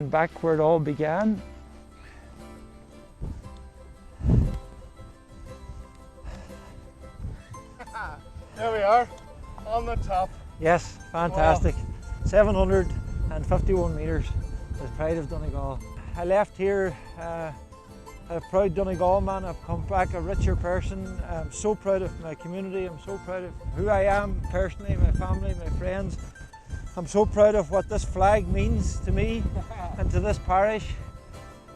Back where it all began. There we are, on the top. Yes, fantastic. Wow. 751 metres, the pride of Donegal. I left here uh, a proud Donegal man. I've come back a richer person. I'm so proud of my community. I'm so proud of who I am personally, my family, my friends. I'm so proud of what this flag means to me and to this parish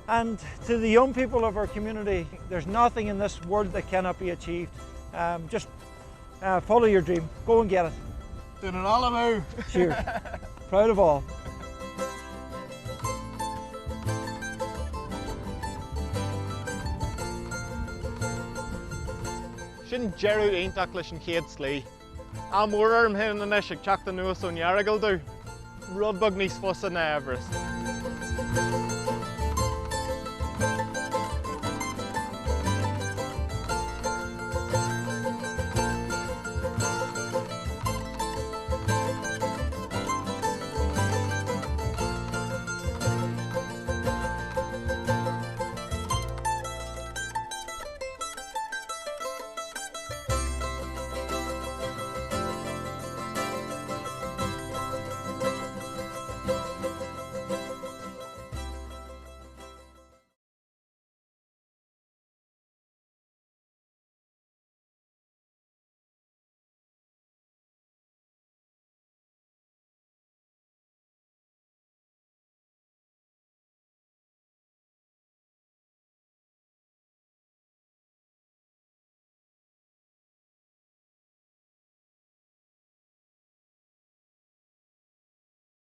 and to the young people of our community. There's nothing in this world that cannot be achieved. Um, just uh, follow your dream. Go and get it. Doing it all about. Cheers. proud of all. Sin deireadh iontach leis an chéad slí. Ádh mór orm féin anois ag teacht anuas ón Earagail Dubh. Rud beag níos fusa ná Everest.